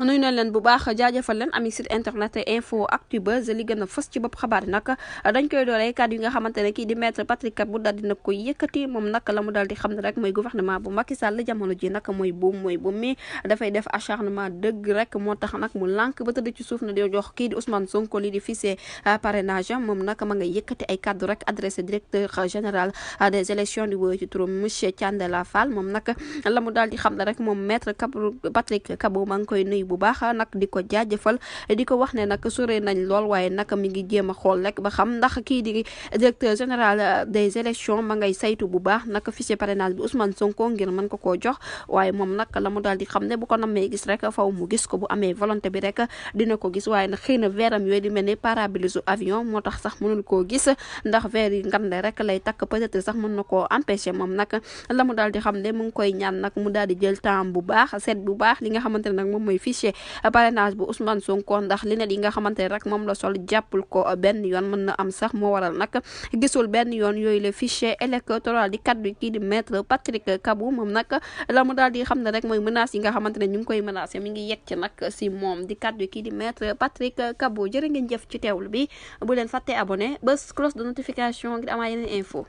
nuyu na leen bu baax jaajëfal leen ami site internet info actu buzz li gën a fës ci bopp xabaar yi nag dañ koy dooree kàddu yi nga xamante ne kii di maître Patrick Kabou daal dina koy yëkkati moom nag la mu daal di xam ne rek mooy gouvernement bu Macky Sall jamono ji nag mooy buum mi dafay def acharnement dëgg rek moo tax nag mu lànk ba tëdd ci suuf na di jox kii di Ousmane Sonko li di fichier parrainage moom nag ma nga yëkkati ay kàddu rek adressé directeur général des élections di wóy ci turu monsieur Thiendella Fall moom nag la mu daal di xam ne rek moom maître Patrick Kabou ma ngi koy nuyu bu baax nag di ko jaajëfal di ko wax ne nag sore nañ lool waaye nag mi ngi jéem a xool rek ba xam ndax kii di directeur général des élections ma ngay saytu bu baax nag fichier parrainage bi Ousmane Sonko ngir mën ko koo jox waaye moom nag la mu daal di xam ne bu ko namee gis rek faw mu gis ko bu amee volonté bi rek dina ko gis waaye nag xëy na veeram yooyu di mel ni pare-brise avion moo tax sax mënul koo gis ndax veer yi ngande rek lay takk peut-être sax mën na koo empêcher moom nag la mu daal di xam ne mu ngi koy ñaan nag mu daal di jël temps bu baax seet bu baax li nga xamante ne nag moom mooy fichier parrainage bu Ousmane Sonko ndax li ne yi nga xamante ne rek moom la sol jàppul ko benn yoon mën na am sax moo waral nag gisul benn yoon yooyu le fichier électoral di kaddu kii di maître Patrick Kabou moom nag la mu daal di xam ne rek mooy menace yi nga xamante ne ñu ngi koy menacé mi ngi yegg ci nag si moom di kaddu kii di maître Patrick Kabou jërë ngeen jëf ci teewlu bi bu leen fàtte abonné bés cloche de notification ngir amaa yeneen info